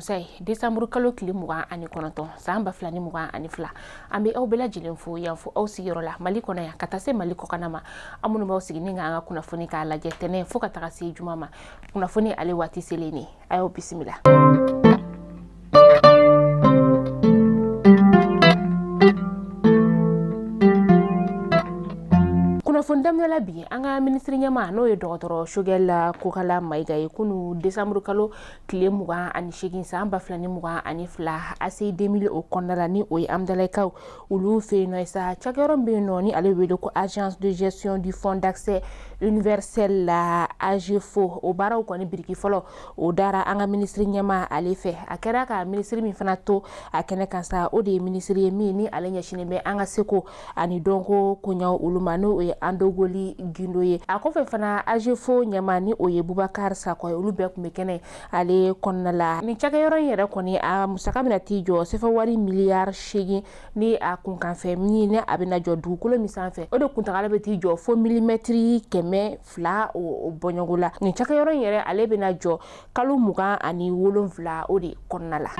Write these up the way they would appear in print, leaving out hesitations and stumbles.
alamisa ye, desanburu kalo tile 29, san 2022. An bɛ aw bɛɛ lajɛlen fo yan fo aw sigiyɔrɔ la Mali kɔnɔ yan ka taa se Mali kɔkanna ma. Aw minnu b'aw sigi ni k'an ka kunnafoni k'a lajɛ tɛnɛn fo ka taga se juma ma, kunnafoni ale waati selen ne, a y'aw bisimila. Kunnafoni daminɛ la bi, an ka minisiri ɲɛmaa, n'o ye dɔgɔtɔrɔ Choguel Kokala Mayiga ye, kunu desanburu kalo tile 28, san 2022, ACI 2000 o kɔnɔna la, ni o ye Amdalayikaw olu fɛ yen nɔ sa, cakɛyɔrɔ min bɛ yen nɔ ni ale wele ko Agence de gestion du fonds d'accès universel la, AGFO, o baaraw kɔni biriki fɔlɔ o dara an ka minisiri ɲɛmaa ale fɛ. A kɛra ka minisiri min fana to a kɛnɛ kan sa, o de ye minisiri ye min ni ale ɲɛsinnen bɛ an ka seko ani dɔnko koɲaw olu ma, n'o ye Andogoli Gindo ye. A kɔfɛ fana, AGFO ɲɛmaa, ni o ye Bubakari Sakɔ ye, olu bɛɛ tun bɛ kɛnɛ ale kɔnɔna la. Nin cakɛyɔrɔ in yɛrɛ kɔni, a musaka bɛna t'i jɔ sefa wari miliyari 8, ni a kunkanfɛn min ni a bɛna jɔ dugukolo min sanfɛ, o de kuntagala bɛ t'i jɔ fo milimɛtiri 200 o bɔɲɔgɔn la. Nin cakɛyɔrɔ in yɛrɛ, ale bɛna jɔ kalo 27 o de kɔnɔna la.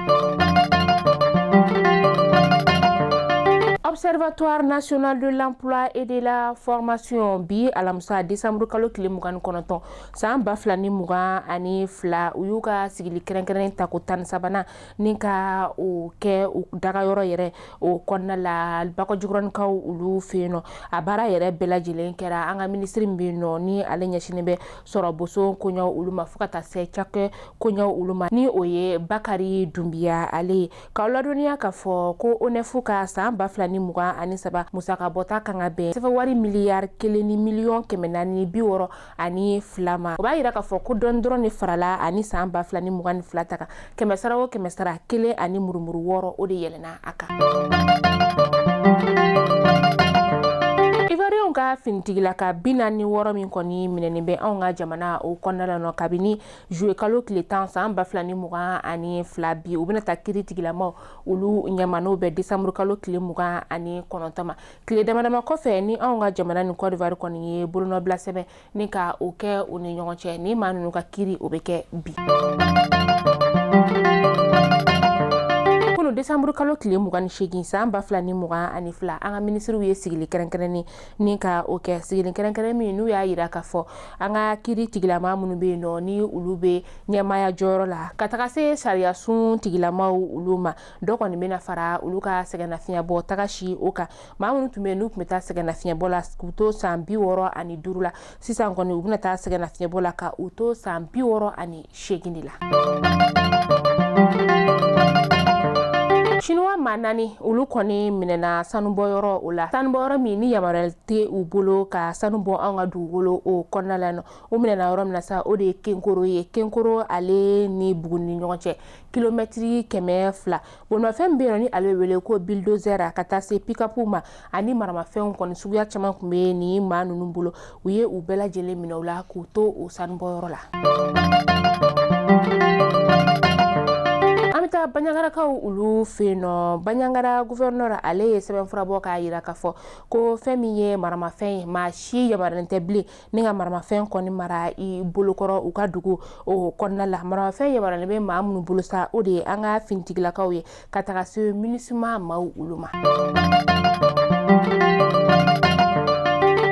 Observatoire national de l'emploi et de la formation, bi alamisa décembre kalo tile 29, san 2022, u y'u ka sigili kɛrɛnkɛrɛnnen tako 13nan ni ka o kɛ u dagayɔrɔ yɛrɛ o kɔnɔna la, Bakɔjikɔrɔnikaw olu fɛ yen nɔ. A baara yɛrɛ bɛɛ lajɛlen kɛra an ka minisiri min bɛ yen nɔ ni ale ɲɛsinnen bɛ sɔrɔ boso koɲaw olu ma fo ka taa se cakɛ koɲaw olu ma, ni o ye Bakari Dunbiya ale ye, k'aw ladɔnniya k'a fɔ ko ONEF ka san 2023 musaka bɔta kan ka bɛn sefa wari miliyari 1 ni miliyɔn 462 ma. O b'a yira k'a fɔ ko dɔɔni dɔrɔn de farala ani san 2022 ta kan. Kɛmɛ sara o kɛmɛ sara, kelen ani murumuru wɔɔrɔ, o de yɛlɛnna a kan. Ivoirienw ka finitigilaka 46 min kɔni minɛnen bɛ anw ka jamana o kɔnɔna la nɔ kabini juillet kalo tile 10, san 2022, bi u bɛna taa kiiri tigilamaw olu ɲɛma, n'o bɛ décembre kalo tile 29 ma, tile dama dama kɔfɛ ni anw ka jamana ni Côte d'Ivoire kɔni ye bolonɔbila sɛbɛn ni ka o kɛ u ni ɲɔgɔn cɛ. Ni maa ninnu ka kiiri, o bɛ kɛ bi. Kunu décembre kalo tile 28, san 2022, an ka minisiriw ye sigili kɛrɛnkɛrɛnnen ni ka o kɛ, sigili kɛrɛnkɛrɛn min n'u y'a yira k'a fɔ an ka kiiri tigilama minnu bɛ yen nɔ ni olu bɛ ɲɛmaaya jɔyɔrɔ la ka taga se sariya sun tigilamaw olu ma, dɔ kɔni bɛna fara olu ka sɛgɛnnafiɲɛbɔ taga si o kan. Maa minnu tun bɛ yen n'u tun bɛ taa sɛgɛnnafiɲɛbɔ la k'u to san 65 la, sisan kɔni u bɛna taa sɛgɛnnafiɲɛbɔ la ka u to san 68 de la. Chinois maa naani, olu kɔni minɛna sanubɔyɔrɔ o la, sanubɔyɔrɔ min ni yamaruya tɛ u bolo ka sanu bɔ anw ka dugukolo o kɔnɔna la nɔ. U minɛna yɔrɔ min na sa, o de ye Kenkoro ye. Kenkoro ale ni Buguni ni ɲɔgɔn cɛ, kilomɛtiri 200. Bolimafɛn bɛ yen ni ale bɛ wele ko bulldozer ka taa se pick-up ma ani maramafɛnw kɔni suguya caman tun bɛ nin maa ninnu bolo. U ye u bɛɛ lajɛlen minɛ u la k'u to o sanubɔyɔrɔ la. An bɛ taa Banjagarakaw olu fɛ yen nɔ. Banjagara gouverneur, ale ye sɛbɛnfura bɔ k'a yira k'a fɔ ko fɛn min ye maramafɛn ye, maa si yamaruyalen tɛ bilen ni ka maramafɛn kɔni mara i bolokɔrɔ u ka dugu o kɔnɔna la. Maramafɛn yamaruyalen bɛ maa minnu bolo sa, o de ye an ka finitigilakaw ye ka taga se MINUSMA maaw olu ma.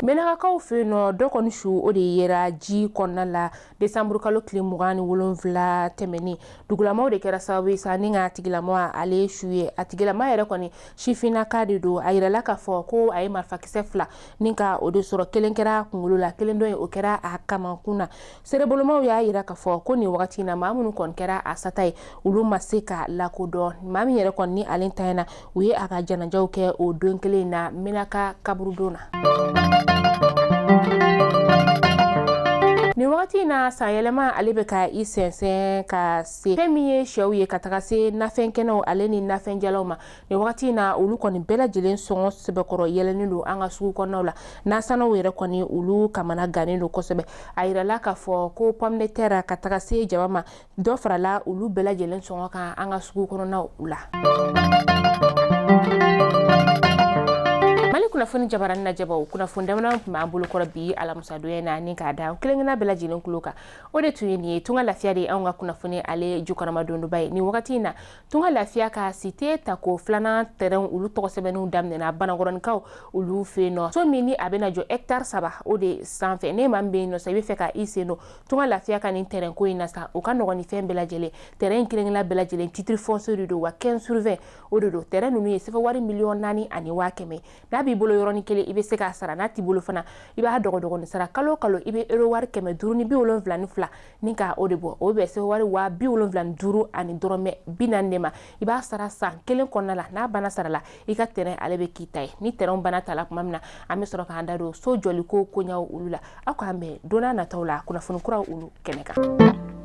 Menakakaw fɛ yen nɔ, dɔ kɔni su o de yera ji kɔnɔna la desanburu kalo tile 27 tɛmɛnen. Dugulamaw de kɛra sababu ye sa ni ka tigilama ale su ye. A tigilama yɛrɛ kɔni sifinnaka de don. A yirala k'a fɔ ko a ye marifakisɛ fila ni ka o de sɔrɔ, kelen kɛra kunkolo la, kelen dɔ ye o kɛra a kamankun na. Seerebolomaw y'a yira k'a fɔ ko nin wagati in na, maa minnu kɔni kɛra a sata ye, olu ma se ka lakodɔn. Maa min yɛrɛ kɔni ni ale tanyana, u ye a ka janajaw kɛ o don kelen in na Menaka kaburudon na. Nin wagati in na, sanyɛlɛma ale bɛ ka i sɛnsɛn ka se. Fɛn min ye sɛw ye ka taga se nafɛn kɛnɛw ale ni nafɛn jalaw ma, nin wagati in na, olu kɔni bɛɛ lajɛlen sɔngɔ sɛbɛkɔrɔ yɛlɛnnen don an ka sugu kɔnɔnaw la. Nasannaw yɛrɛ kɔni, olu kamana gannen don kosɛbɛ. A yirala k'a fɔ ko pomme de terre ka taga se jaba ma, dɔ farala olu bɛɛ lajɛlen sɔngɔ kan an ka sugu kɔnɔnaw la. Mali kunnafoni. Kunnafoni jabaranin lajɛbaw, kunnafoni damadɔ tun b'an bolo kɔrɔ bi alamisadonya in na, ni k'a da kelen-kelenna bɛɛ lajɛlen tulo kan, o de tun ye nin ye. Tunga Lafiya de ye anw ka kunnafoni ale jukɔrɔmadondonba ye nin wagati in na. Tunga Lafiya ka cité tako filanan terrain, olu tɔgɔ sɛbɛnniw daminɛna Banakɔrɔnikaw olu fɛ yen nɔ. So min ni a bɛna jɔ hectare 3, o de sanfɛ. Ne maa min bɛ yen nɔ sa, i bɛ fɛ ka i sen don Tunga Lafiya ka nin terrain ko in na sa, o ka nɔgɔn ni fɛn bɛɛ lajɛlen. Terrain in kelen-kelenna bɛɛ lajɛlen titre foncier de don wa, 15 sur 20 o de don. Terrain ninnu ye sefa wari miliyɔn 4 ani waa 100. N'a b'i bolo yɔrɔnin kelen, i bɛ se k'a sara. N'a t'i bolo fana, i b'a dɔgɔdɔgɔnin sara. Kalo o kalo, i bɛ euro wari 572 ni ka o de bɔ. O bɛ sefa wari 75,40 de ma. I b'a sara san kelen kɔnɔna la. N'a banna sara la, i ka terrain ale bɛ k'i ta ye. Ni terrain banna ta la tuma min na, an bɛ sɔrɔ k'an da don so jɔliko koɲaw olu la. Aw k'an bɛn don n'a nataw la, kunnafoni kuraw olu kɛnɛ kan.